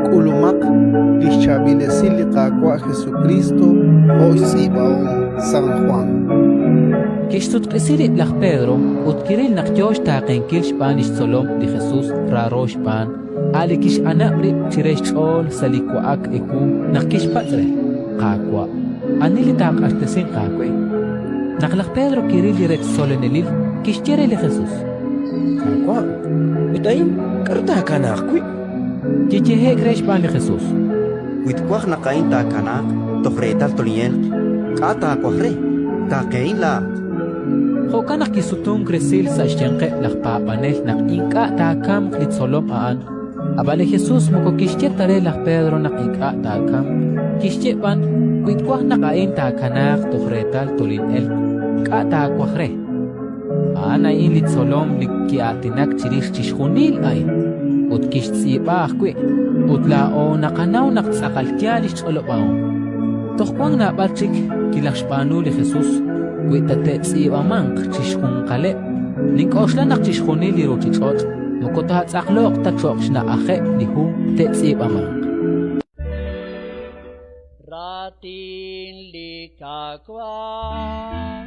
K'ulumaq li xchaab'il esil li Qaawa' Jesukriist jo' xtz'iib'ahom San Jwan. Kixsutq'isi rib' laj Pedro ut kiril naq yo xtaaqenkil xb'aan li xtzolom li Jesus raaro xb'aan, a' li kix'anab' rib' chire xch'ool sa' li wa'ak ewu naq kixpatz' re, Qaawa', ani li taaq'axtesinq aawe? Naq laj Pedro kiril li rech tzolonelil, kixye re li Jesus, Qaawa', ut a'in k'aru taakanaaq wi'? Kiyehe'k re xb'aan li Jesus, Wi twaj naq a'in taakanaaq toj reetal tolin'elq, k'a' taawaj re? Taaqehin laa'at. Jo'kan naq kisutunk resil sa' xyanqeb' laj paab'anel naq ink'a' taakamq li tzolom a'an. Ab'an li Jesus moko kixye ta re laj Pedro naq ink'a' taakamq, kixye b'an, Wi twaj naq a'in taakanaaq toj reetal tolin'elq, k'a' taawaj re? A'an a'in li tzolom li ki'aatinak chirix chixjunil a'in, ut kixtz'iib'a ajwi', ut laa'o naqanaw naq tz'aqal yaal li xch'olob'ahom. Toj wank naab'al chik kilajxb'aanu li Jesus, wi ta te'tz'iib'amanq chixjunqaleb', nink'oxla naq chixjunil li ruuchich'och' moko taatz'aqloq ta cho'q xna'ajeb' li hu te'tz'iib'amanq. Raatin li Qaawa'.